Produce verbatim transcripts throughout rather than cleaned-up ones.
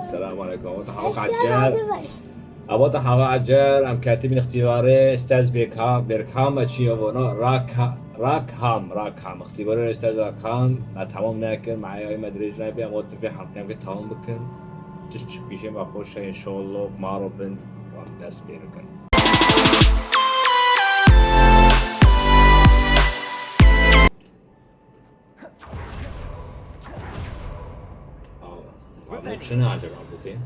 Selamun aleyküm. Ewata hava Ecel. Ewata hava Ecel. Em ketibîn îxtîbarê Stez Bêka-, Berkham e çi ye vona? Rakha-, Rakham, Rakham. Îxtîbarê Stez Rakham. Me temam nekir. Me heyayê me dirêj nebê. Em got vê helqê em vê temam bikin. Tişt çi pîşê me xweş e, înşallah. Maro bin. Wan dest pê bikin. Awa. Awa çi ne acaba bu tê?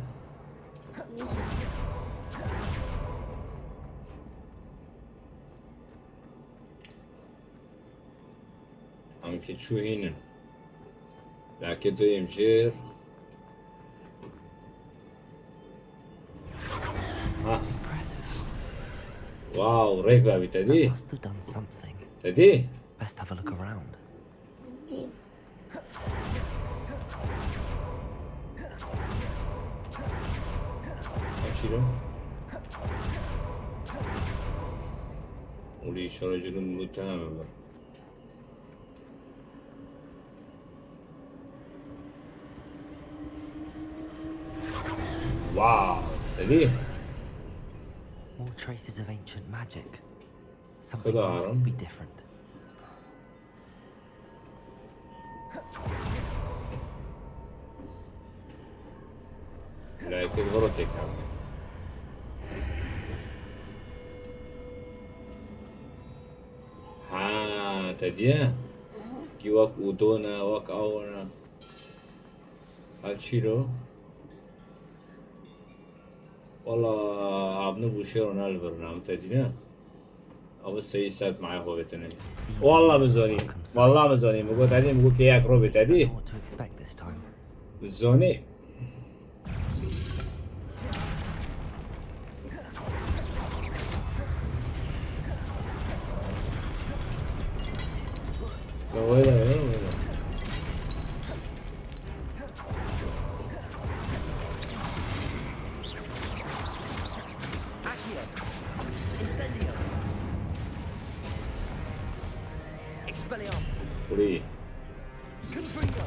Em ki çû hînin. Belki duyum jêr. Ha. Wow, rêk be wî te dî? Must have done something. Te dî? Best have a look around. Açıyorum. Orayı şarjının muhtemelen var. Wow. Te dî? More traces of ancient magic. Something must be different. Layikê li vir têkevin. Ha, te diye? Ki wek Udo ne, wek Awo ne. Ha, çîro? Wala, abne bûşêro ne li vir ne, em te dîne? Ew seyî sed maya xwe vêtine. Wala min zonî. Wala min zonî. Min got, Elî, min got, kê yek ro bê te dî? What to expect this time? Min zonî. Ya wayla, ya wayla. Accio. Incendio. Expelliarmus. Uri. Confringo.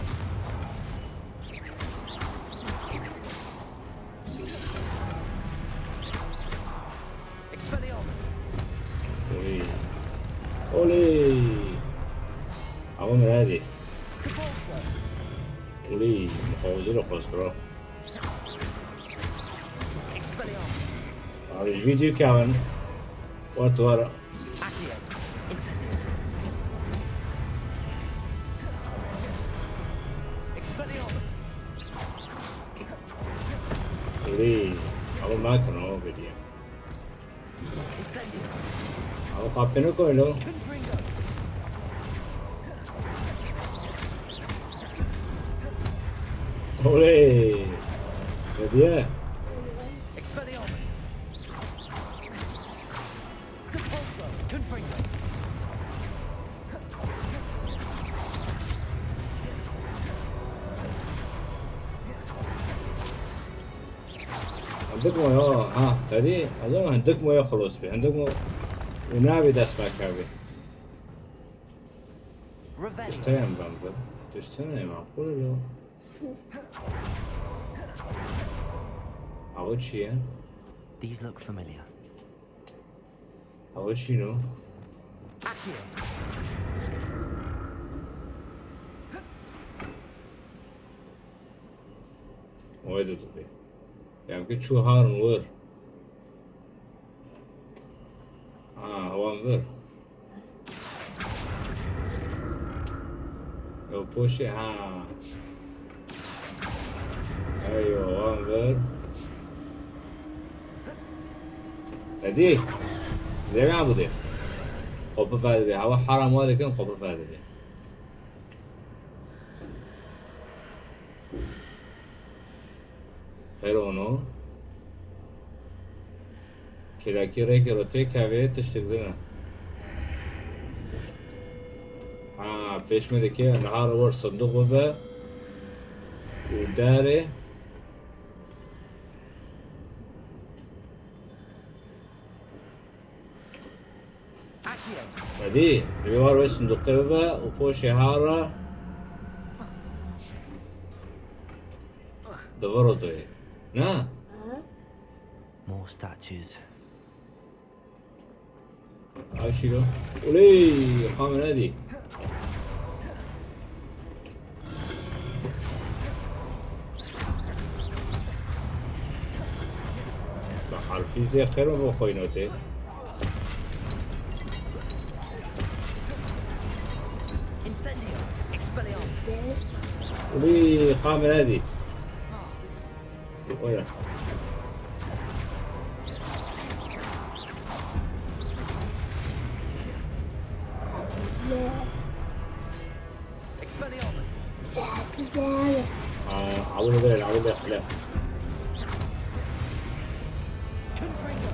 Expelliarmus. Olê. Olê. Ama min hadi. Convulso. Olê. Muhafızı da kostro. Expelliarmus. Abi, ji vîdeo kevin. War tu war. Accio. Incendio. Expelliarmus. Olê. Ama me kano video. Incendio. Ama kapını koydu. Confringo. Olê. Ne diye? Expelliarmus. Convulso. Confringo. Hindik moya, ha, tedî, ez ama hindik moya xelos be. Hindik mo, û nabê dest pê kevê. Revelio. Tiştê em ben bi. Tiştê ne maqul lo. Awo çi ye? These look familiar. Awo çîno? Accio. Oy de tabii. Yam ki çu harun vur. Ha, hawan vur. Yo poşê, ha. Eyo, wan vur. Hadi. Zerra bu de. Kopu fadi be. Hava haram var dikin kopu fadi be. Xêr ono. Kêlekî rêkê ro têkevê tiştek din e. Ha, pêş me dike niha re war sindoq bibe û derê. Hadi, divê war wê sindoqê bibe û poşê ha re di vir otoyê. Na. More statues. Ay şiro. Uley, kamerayê dî. Bak, harfî zê xêr mi bo xweyno tê? Incendio. Expelliarmus. Uley, kamerayê dî. Oya. Expelliarmus. Aa, عوض ده، عوض ده، لا. Confringo.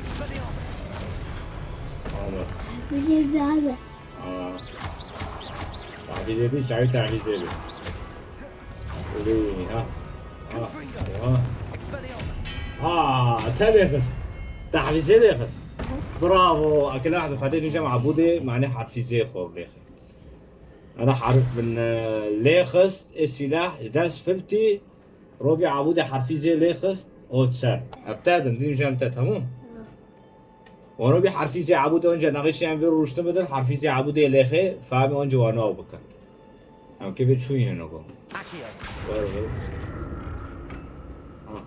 Expelliarmus. Tamam. Bir de daha da. Aa. Tahfiz edin, çayı tahfiz edin. Öyle ha. Ha. Ha. Expelliarmus. Ha, te lê xist. Tahfize lê xist. Bravo. Akil Ahmed Fatih Nijam Abudê, mane harfî zê xor lê xist. Ana harf bin, e, lê xist, e silah, ji dest filtî, Robi Abudê harfî zê lê xist, ot ser. Ebtedim, dîm jam te, tamam? Wano bir harfî zê Abudê onca nexişiyan vir ruştu bidin, harfî zê Abudê lê xê, fahmi onca wano bikin. Em kê vê çûyîne nogo. Accio. Ver, ver. Ha.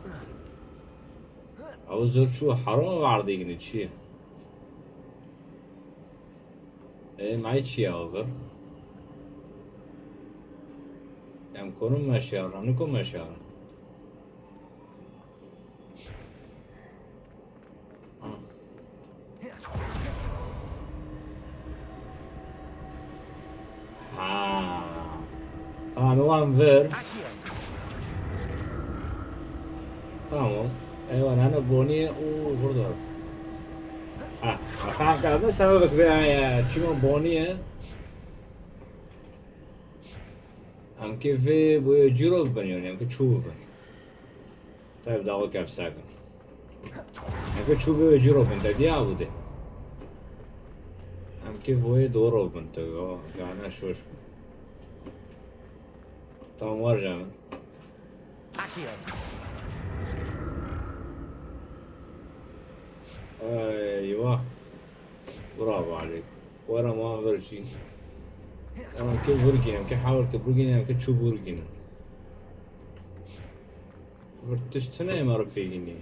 Ew zor çû, heram ardêgine çi ye? Ê, may çi ye ew vir? Em konum meşyaran, nikom meşyaran. Ha. Ha. Tamam, wan vir. Tamam. Eyvallah, ne boniye u burada. Ha, ha, tamam, kaldı. Sen bak be ya, çima boniye? Em ki vê boye ciro bin yani, em ki çû bin. Tabi dawa kepsa bin. Em ki çû vê ciro bin, te diya bu de. Em ki voye doğru bin te, o gana şoş bin. Tam var canım. Accio. Eyvah. Bravo aleyk. Were ma vir jî. Em ki vurgîn, em ki hawil ki vurgîn, em ki çû vurgîn. Vir tişt tine ema ro pêgînî.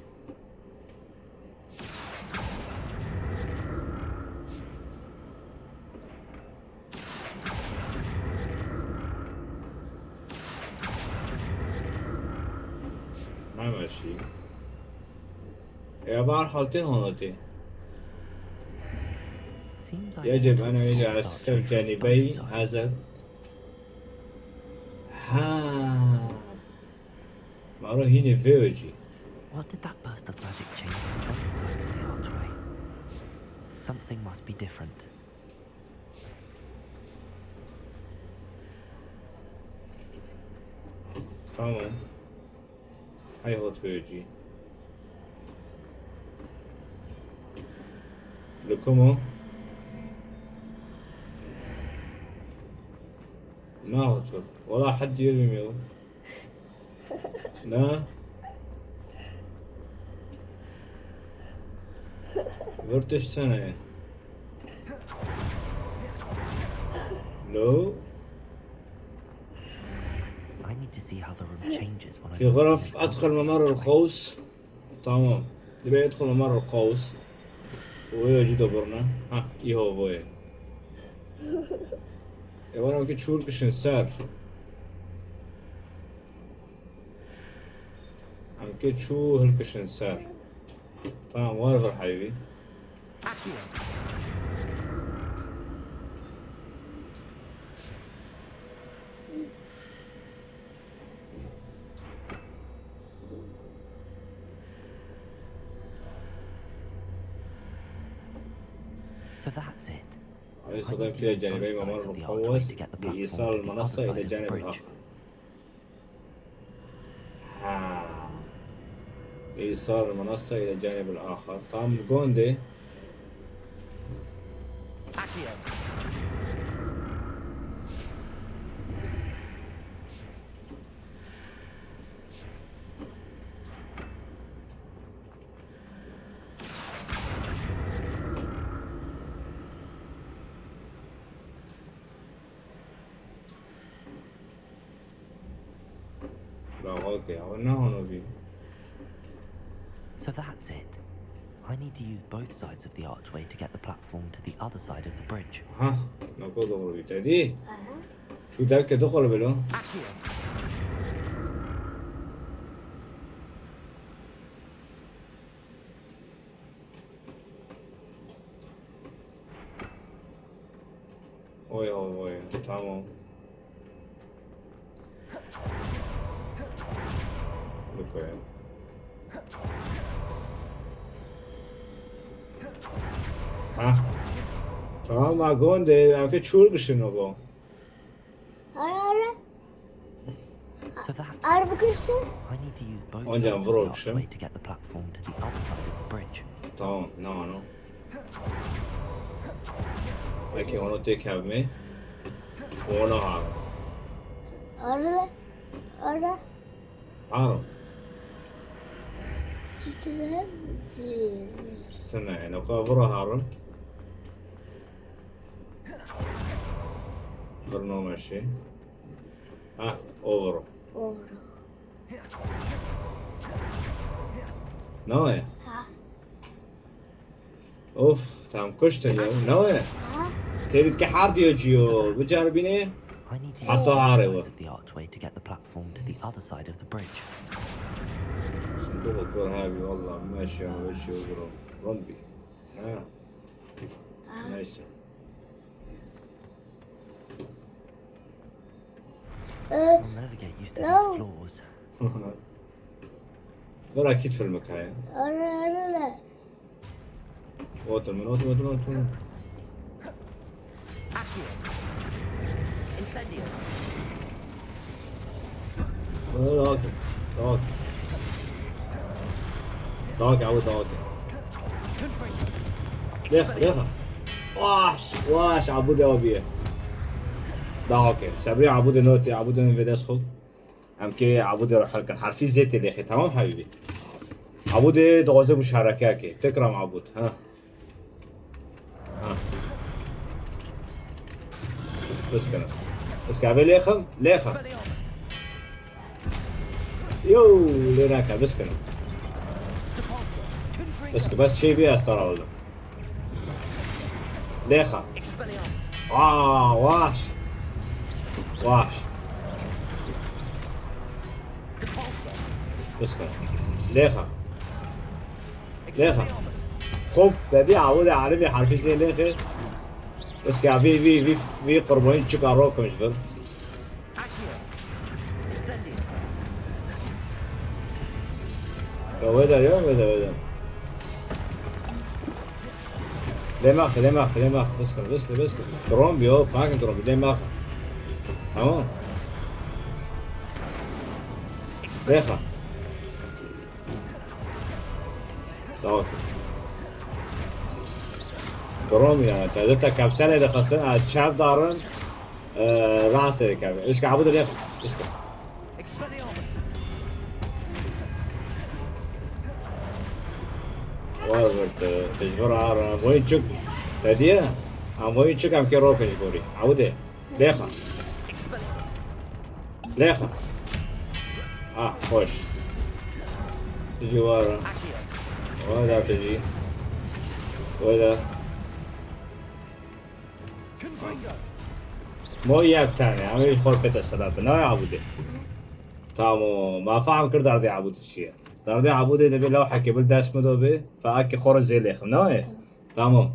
Memeşî. Ya bar haltê honotê. Seems I يجب want أن to يجعل explore السكر these arteries from جانبي both sides. هذا. Ha. Maro hînê vê jî. What did that burst of magic change on both sides of the archway? Something must be different. Tamam. Hey hot vê jî. Li ku mu? Na hot vê. Wala hedd yê bimîyo. Na. Vir tişt sene ye. Lo. I need to see how the room changes when I في move غرف from the أدخل outside ممر archway. القوس. Tamam. Dibe يدخل ممر القوس. Wê jî dobirne. Ha, îho voye. E, were ki çû hilkişin ser. Em ki çû hilkişin ser. Tamam, war vir heyvî. So that's it. عليه I الصلاة need to كده use جانبي both ممر sides of the archway مقوس to get the بإيصال platform to the other المنصة side إلى of the الجانب bridge. الآخر. ها. إيصال المنصة إلى الجانب الآخر. Tam gondê. La, okay, ew ne hano bî. So that's it. I need to use both sides of the archway to get the platform to the other side of the bridge. Ha, nako doğru bî. Te dî? Şu derke de kolay belo. Oy oy oy, tamam. Bikoyayım. Ha. Tamam, ma gonde, em ke çûr gişin o go. Ara ara. So that's Ara bikirsin. I need to use both Onca sides of the vurulmuşum. archway to get the platform to the other side of the bridge. Tamam, ne ano? Peki onu tek evme. Onu ha. Ara ara. Harun. Titredim. Tene, no ka vura Harun. Vur no meşe. Ha, o vur. Doğru. Ne o ya? Ha. Of, tam kuştun ya. Ne o ya? Ha. Tebit ki har diyor ciyo. Bu carbine. I need to Hatta use ağrı both var. sides of the archway to get the platform to the other side of the bridge. Şimdi doktor abi, vallahi meşe meşe vur. Rombi. Ha. Neyse. Ee, I'll never get used to No. these floors. Dur, akit filmi kaya. ara ara. Otur, otur, otur, otur. Accio. Incendio. Dur, dur, dur. Dur, gel, dur. Confringo. Lêxa, lêxa. Waş, waş, Abûdê abiye. Da, okey. Sebrî Abûdê notî, Abûdê min vê dest xwe. Em kê Abûdê re hel kin. Harfî Z tê lêxê, tamam habîbî? Abûdê dixwaze muşareke ke. Tekram Abûd. Ha. Ha. Biskine. Biskine. Vê lêxim, lêxim. Expelliarmus. Yo, lê neke, biskine. Depulso. Confringo. Biskine, bes çê bî ez te re aldim. Lêxa. Expelliarmus. Aa, waş. Waş. Depulso. Biskine. Lêxa. Lêxa. Expelliarmus. Xop, te dî Abûdê Elî vê harfî zê lêxê. Biskine, vî, vî, vî, vî qurbanî çika rokim ji vir. Accio. Incendio. Ya wê de, ya wê de, wê de. Lê max, lê max, lê max. Biskine, biskine, biskine. Drone bî, o, fucking drone bî, lê max. Tamam. Lêxa. Tamam. Drone bî yani. Te de te kapselê de xistin, ez çav darin. Ee, rastê dikeve. Îşke Abûdê lêxa. Îşke. Expelliarmus. War vert, e, tecvir ara. Moyun çık. Te diye? Ha, moyun çık, em ke rokin ji gorî. Abûdê. Lêxa. Expelliarmus. Lêxa. Ah, hoş. Tijî wara. Accio. Wada tijî. Wada. Confringo. Mo yek tane. Ama hiç korkete sebep. Ne Abûdê? Tamam. Ma fahm kir derdê Abûdê çi ye. Derdê Abûdê de bir lewheke bil dest mi do bi. Fa ake xora zêlêxim. Ne ye? Tamam.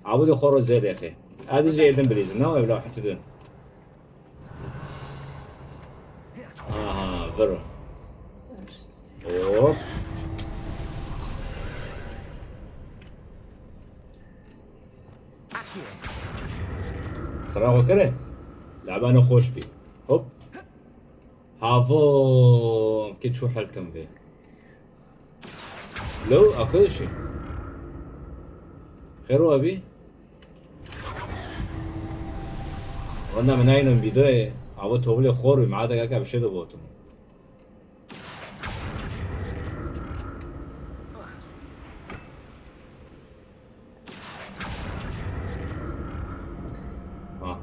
Abûdê xora zêlêxê. Ez jê edin bilîzim. Ne ye? Lewhete din. Aha, viro. Hop. Accio. Sira xwe kire. Labane xweş bî. Hop. Havo. Ke çû helkim vê. Lo, akılışi. Xêr wa bî? Wenda min nayînin vîdeoyê, ava tovilê xor bî, meadek eke bi şê de botim. Ha.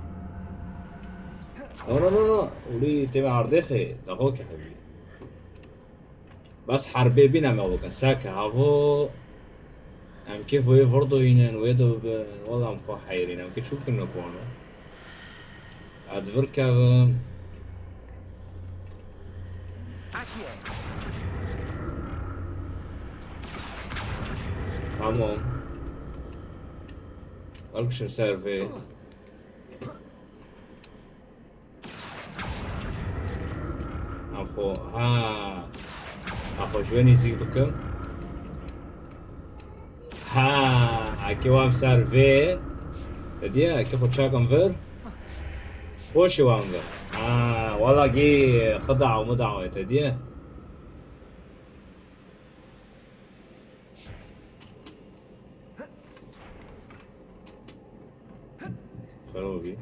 No, no, no, no. Ulî tême ardêxê, daxo ke hebî. Bes herbê bîn em ê bikin. Seke havo em kê voyê vir doyînin, wê do bibin. Wela em xwe heyrîn. Em kê çû bikin ne kuwano. Ez vir kevim. Tamam. Hilkişim ser vê. Em xwe, ha. Em xwe ji wê nêzîk bikim. Ha, eke wan ser vê. Te diye, eke xwe çakim vir. Hoşê wan vir. Ha, wala gê xida û mida wê te diye. Xerabî.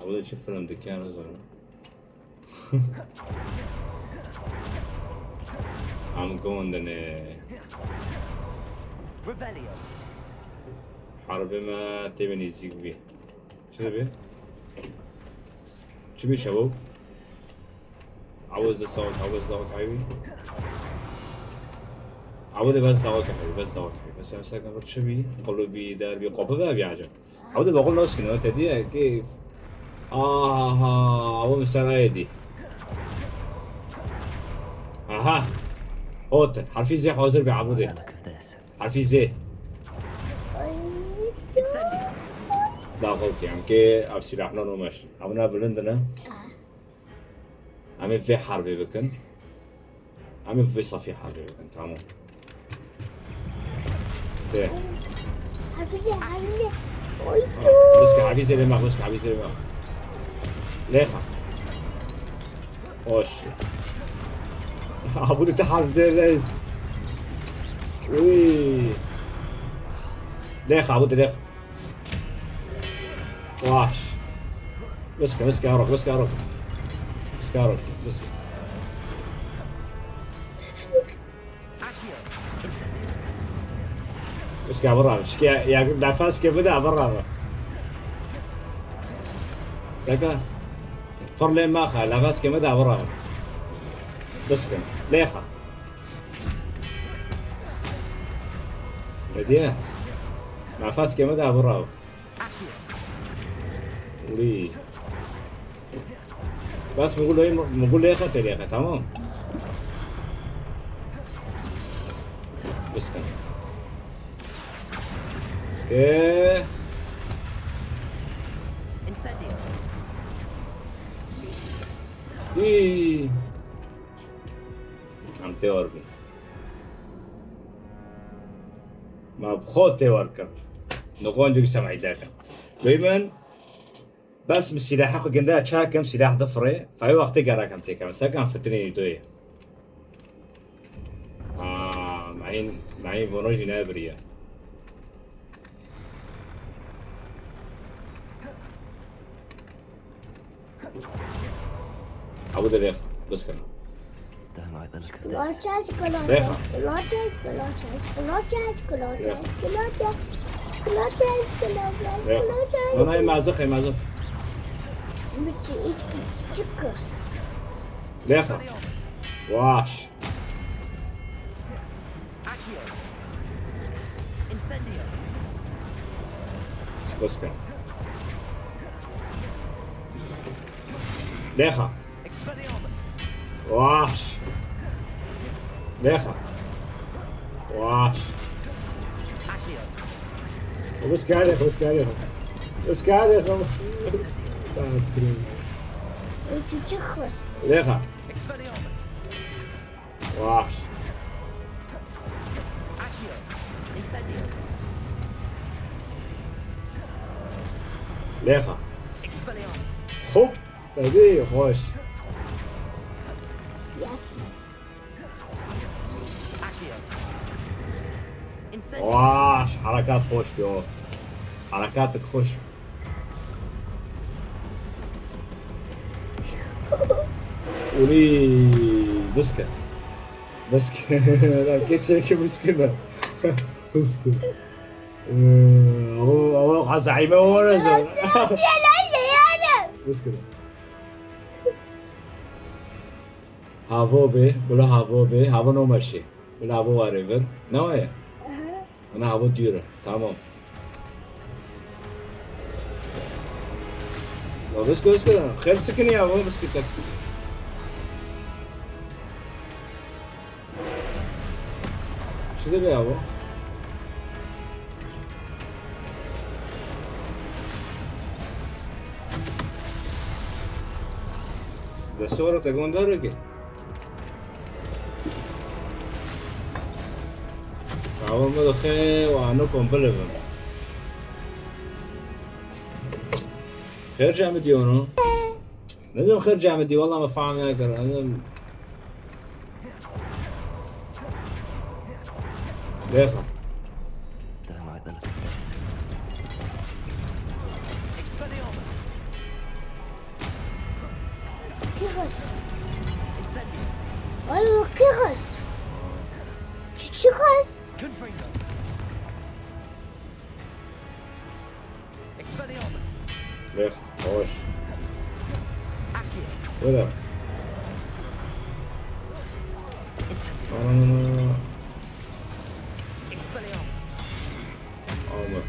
Ew de çi film dike, nizanim. Em gondine. Revelio. Herbê me tê min nêzîk bî. Çi dibê? Çi bî şevo? Ew ez de sawek, ew ez sawek heyvî. Ew de bes sawek heyvî, bes sawek heyvî. Bes em sekin vir çi bî? Qulubî, derbî, qopî ve bî acem. Ew de baqul nas kino, te diye ki. Aha, ew mesela yedi. Aha. Hotin, harfî zê hazir be abudê. Look at this. Harfî zê. Ay. Daxil ki, em ki ev silahla nomeş. Ew ne bilind ne? Em ê vê herbê bikin. Em ê vê safî herbê bikin. Tamam. Dê. Hafîze, Hafîze. Oy. Biske Hafîze lê me, biske Hafîze lê me. Lêxa. Hoş. Abu de Hafîze reis. Uy. Lêxa, Abu de lêxa. Baş. Biske, biske, arok, biske, arok. Biske, arok, biske. Biske, bira, şike, ya, nefes ke bide, bira. Seka. Pir lê maxa, nefes ke bide, bira. Biske. Lêxa. Hediye. Nefes ke bide, bira. Ulî. Bas, mi gulê, mi gulê xetê lê xet, tamam. Biskin. Ee. Incendio. Î. Em tê war bûn. Ma bi xwe tê war kir. Niqoncik semî derkin. Bey min, bes min sîlaha xwe ginde çakim, sîlah difirê. Fayê wextê gerakem têkem. Sekan fitinê doyê. Aa, mayîn, mayîn vono jî nebiriye. Abu de lêx, bes kir. Don't like the look of this. Lêxa. Lêxa. Lêxa. Wana ye mazix, ye mazix. Lêxa. Waş. Accio. Incendio. Bes kir. Lêxa. Expelliarmus. Waş. Lêxa. Waş. Accio. Bes kir, bes kir. Bes kir. Incendio. Lêxa. Expelliarmus. Waş. Accio. Incendio. Lêxa. Expelliarmus. Hop. Tabii, hoş. Accio. Incendio. Waş. Harekat hoş bir o. Harekat hoş. Ulî biske. Biske. Lan keçeke biske de. Biske. Ee, o, o, azayme o, o, o. Biske de. Havo be, bila havo be, havo no meşe. Bila havo ware vir. Ne o ye? Aha. Ana havo dûr e. Tamam. Ya, biske, biske. Xêr sikinî ya, biske tek. Çi dibe ya bu? Destê we re te gondar ki. Awa me dixe û ano kombil bim. Xêr cemidî ono. Ne diyorum xêr cemidî, valla me fehm nekir. Ne diyorum. Lêxa. Don't like the look of this. Expelliarmus! Kiros. Incendio. Oğlum o Kiros. Kiros. Confringo. Expelliarmus! Lêxa, hoş. Accio. Wele. Incendio. Ana, ana, ana. Expelliarmus! Alma.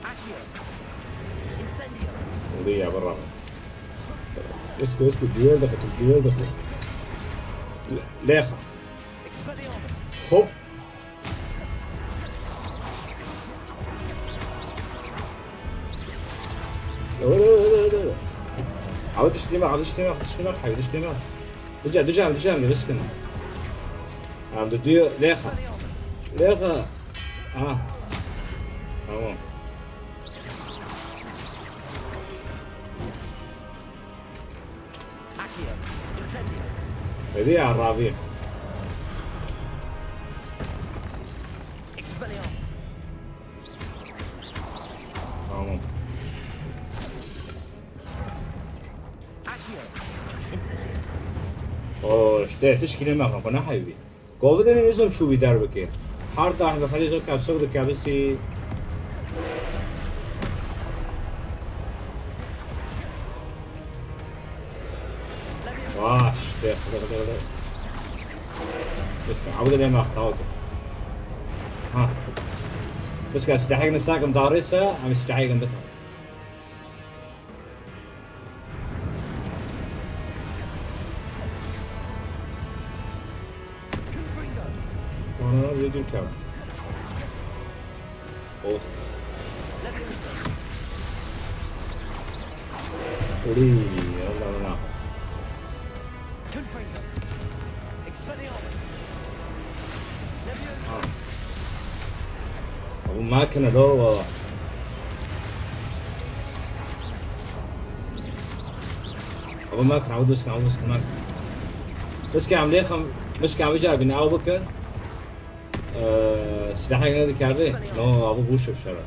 Accio. Incendio. Û ya berra. Eski, eski, duel dixin, duel dixin. Lêxa. Expelliarmus! Hop. Öyle, öyle, öyle, öyle. Abi düştüğüme, abi düştüğüme, düştüğüme, abi düştüğüme. Dija, dija, dija, dija, dija. Abi düdüğü, Lêxa. Lêxa. Ah. Tamam. Accio. Incendio. Hadi ya, Ravi. Expelliarmus. Tamam. Accio. Incendio. O işte, tişkine me, ne haybi. Covid-ê nizam çûbî derbikê. Her dahme xelê zor kevsok dikevîsî. Baş, xide, xide, xide, xide. Biske, ew de lê me, tawke. Ha. Biske, silahek nisakim darê se, em silahek dixin. Bana bir dur kar. Of. Uri, Allah Allah. Confringo. Expelliarmus! Leviosa! Ah. Ew makine lo, valla. Ew makine, ew diske, ew diske makine. Diske em lêxim, diske em vêca bîne, ew bikin. Ee, silahê ne dikarî? No, ew bû şevşera.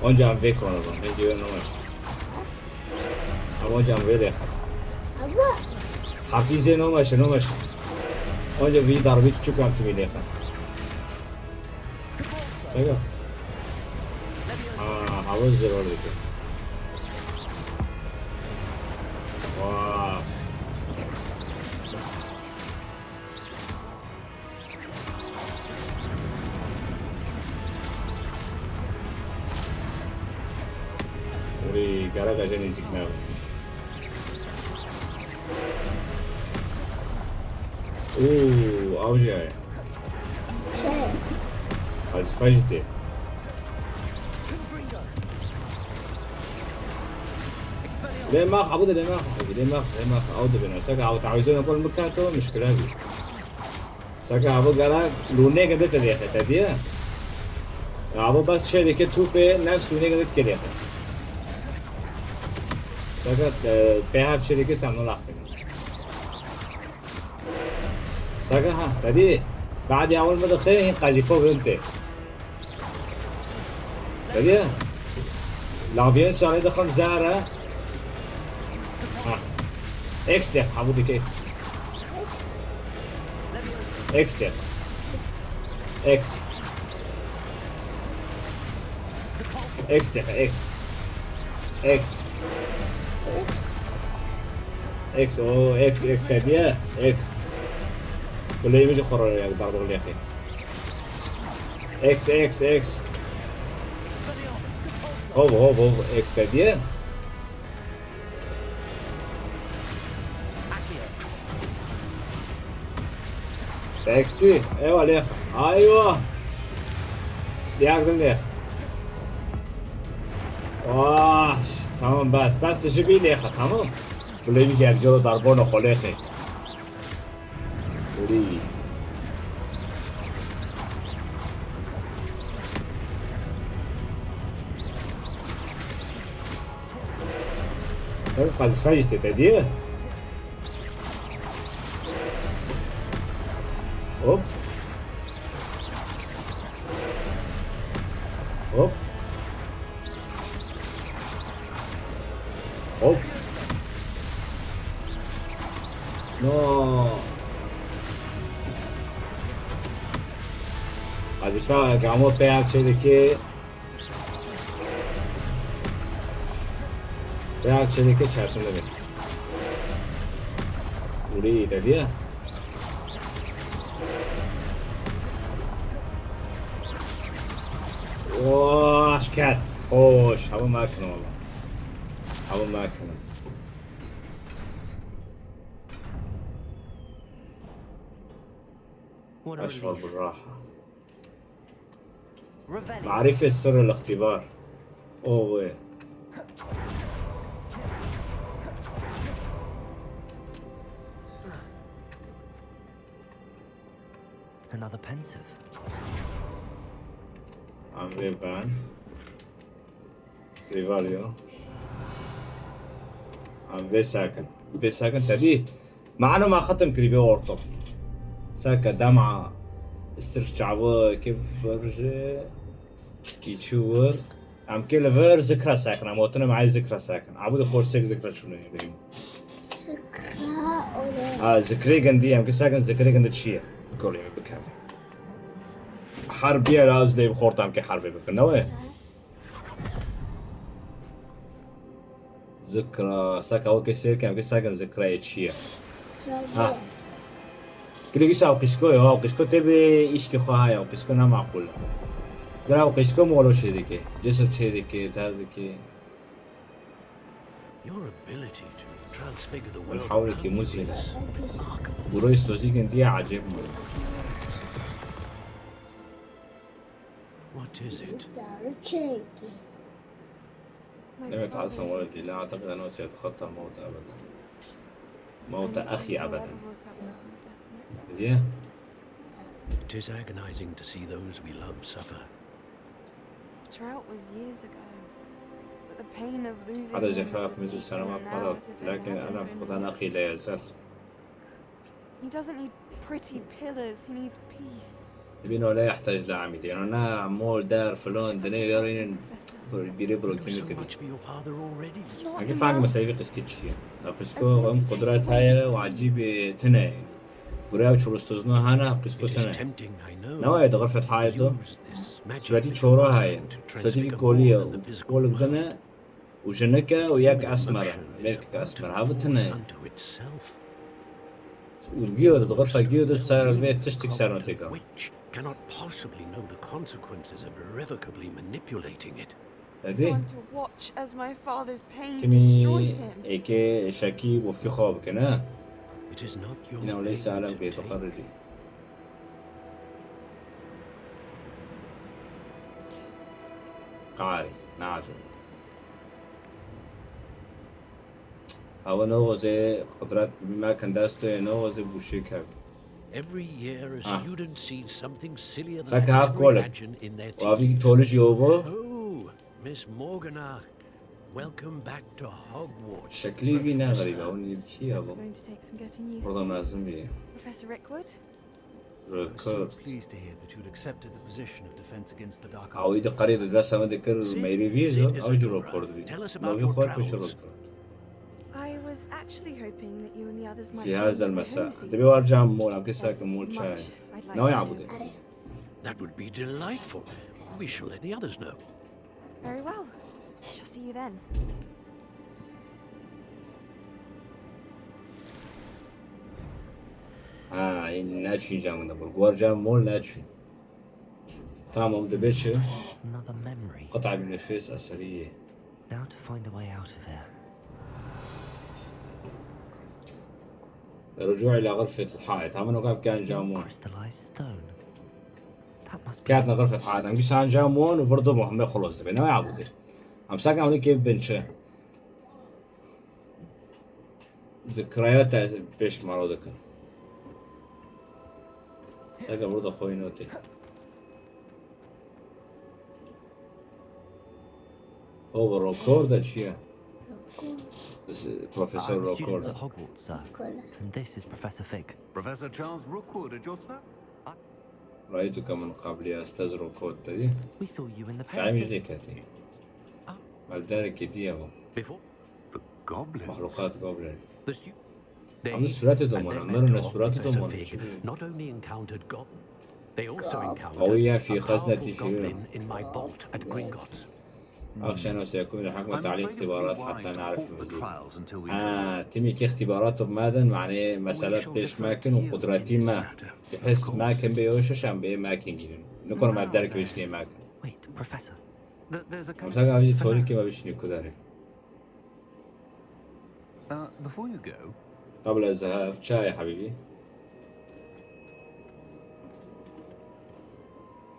Onca em vê kona bûn, hêdî wê nû me. Em onca em vê lêxin. Hafîzê nû meşe, nû meşe. Onca vî darbî çûk em timî lêxin. Çeka? Ha, hava ziror dike. Vah. Wî gerek e jê nêzîk nebe. Û, ew jî heye. Çi? Wezîfe jî tê. Lê max, ew de lê max, lê max, lê max, ew dibêne. Seka ew tawîzê me kol bikato, mişkile bî. Saka abo gara lûnê gede te dêxe te diye. Abo bas çê dike tûpê nefs lûnê gede dike dêxe. Saka, e, pê hev çê dike sen nolax dike. Saka ha, te dî. Badî awil mi dixe, hin qazîfo bin tê. Hediye. Laviyên şanê dixim zere. Ha. X de, ha, bu dike X. X de. X. X de, X. X. X, o, X, X hediye. X. Kuleyimi ji xorore ya, darbe kuleyxi. X, X, X. Hov, hov, hov, X hediye. X T, eywa lêx. Aywa. Diyak din lêx. Wah, tamam, bes, bes, ji bî lêxa, tamam. Kuleyimi ji yek coro darbona xolêxê. Uri. Sen qazifan işte te diye. Hop. Hop. Hop. No. Qazifan gamo te ya çelike. Veya çelike çarpılır. Burayı da diye. Oh, şikayet. Hoş. Hava makine valla. Hava makine. What are أشعر you? بالراحة. Revelio. معرفة سر الاختبار. Oh, wê. Another Pensieve. Em vê ben. Revelio. Em vê sakin. Vê sakin tedî. Mano ma xetim kirî bê orto. Seke dema sir çavi ki virje. Ki çi wir. Em kê li vir zikra sakin. Em otine ma zikra sakin. Abu de xor sek zikra çûne beyim. Zikra ore. Ha, zikrê gindî, em ki sakin zikrê gindî çi ye? Kolê bikin. Her bir az lê xortam ki harbe bikin. Ne we? Zikra, saka weke sêr kem, ke sakin zikrayê çi ye? Ha. Kilî gisa ew qîsko ye, ew qîsko tê bi îşkê xwe haya, ew qîsko ne maqûl e. Zira ew qîsko molo çê dike, cisir çê dike, der dike. Your ability to transfigure the world around you is remarkable. Hewlekî muzî ne. Guro îstozî gindiye ecêb mû. What is it? Darı çekti. My father is expected to. Evet, Hasan, ولدي، لا أعتقد أنه سيتخطى الموت أبدًا. موت أخي أبدًا. It is agonizing to see those we love suffer. Drought was years ago, but the pain of losing him is as acute there now as if it happened when he was a baby. هذا جفاف منذ سنوات مضت، لكن ألم فقدان أخي لا يزال. He doesn't need pretty pillars, he needs peace. Dibîno ne yehtac li Amîdê. Yanî ne mol, der, filon, dinê yarînin bîrê birokî mikirin. Eke fang mesevî qîskê çi ye? Ev qîsko em qudret heye û ecîbê tune ye. Gure ew çirostozno hene, ev qîsko tune ye. Ne waye di xirfet hayê to? Suretî çoro heye. Suretî vî kolî ye û kolik din e. û jinike û yek esmer e, mêrkek esmer. Hev tune ye. Û giyo de, di xirfa giyo de ser vê tiştik ser notêka. Cannot possibly know the consequences of irrevocably manipulating it. Evê? So I'm to watch as my father's pain destroys him. Timî êkê şekî wefkî xwe bike, ne? It is not your pain to take. Îne leysa alem kê teqerrî. Qarî, neaco. Ew noxozê qudret bi me kin dest wê, noxozê bûşê kev. Every year, a student sees something sillier than they could ever imagine in their teeth. Seke hev kolik. Û evî tolij jî ovo. Oh, Miss Morganach, welcome back to Hogwarts. Şeklî vî ne xerîb e, hûn li kî ye bo? It's going to take some getting used to. Burada mezin bî. Professor Rookwood? I was so pleased to hear that you'd accepted the position of Defense Against the Dark Arts. Awî di qerê di dest me dikir, meyvî vî zo, ew jî rokor dibî. Navî xwe pêşe rokor. I was actually hoping that you and the others might join me at Hennessy. Dibê war cam mol, em kê sakin mol çay. Navê Ebûdê. That would be delightful. We shall let the others know. Very well. I shall see you then. Ha, ê neçûn cem de bû. Guar cem mol neçûn. Tamam, dibê çi? Another memory. Qit'a bin nefes eseriye. Now to find a way out of here. Rucu ila gırfet hayat. Hemen o kadar cam mol. Crystallized stone. That must be Ket na gırfet hayat. Em gî san cam mol û vurdu mu? Hemê xuluz dibê. Ne ya bu de? Em sakin onu ki bin çi? Zikraya te pêş maro dikin. Seke burada xoyno tê. O, Rokor da çi ye? Profesor Rokor. I'm a student at Hogwarts, sir. And this is Professor Fig. Professor Charles Rookwood at your service. Raytu ke min qablî estez Rokor dedi. We saw you in the Çayımız palace. Diketi. Maldarı kediye bu. Before? The goblins? Mahlukat goblin. The stu- Ama sureti domana, merun sureti domana. Not only encountered gob-, they also encountered قوية في a خزنة powerful في goblin in my vault at Gringotts. أخشى أنه سيكون لحكم تعليق اختبارات حتى نعرف المزيد. Ha, timî ki îxtîbarat û madin, manê mesele pêş mekin û qudretî me. His mekin bê û şişan bê mekin gînin. Nikonum ev derek wê şinê mekin. Wait, Professor. Th-, there's a Mesela abi, tonî ki me bişinî kudarê. Uh, before you go, قبل الذهاب، çayê, حبيبي.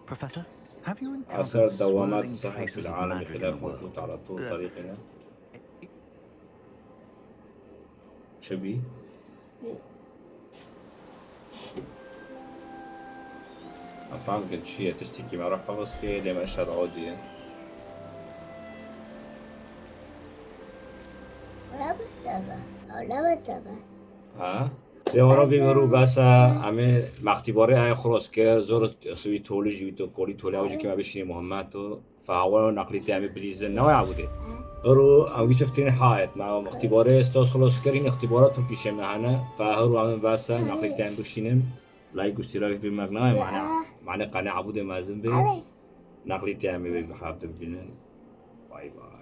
Professor? Have you encountered swirling traces of magic in the world? أثر دوامات السحر في العالم بخلاف وقود على طول طريقنا. شبي؟ Efendim, çi ye? Tiştekî me re hevas kiriye, lê me şer odiye. Ha? Lê wara vê merû besa, em ê mextîbarê ayê xelos kir, zor sivî tolî jî wî to kolî tolî ew jî kime bişînê muhimmet o. Fa hawa neqlî te em ê bilîzin, ne waya bûdê. Ero em wî siftirîn hayet, me mextîbarê stos xelos kir, hîn îxtîbarat hûn pîşe me hene. Fa her û em besa neqlî te em bişînin. Like û ştîrak bî mek nayê mane. Mane qane ebûdê mezin bê. Neqlî te em ê bi hevdin bînin. Bay bay.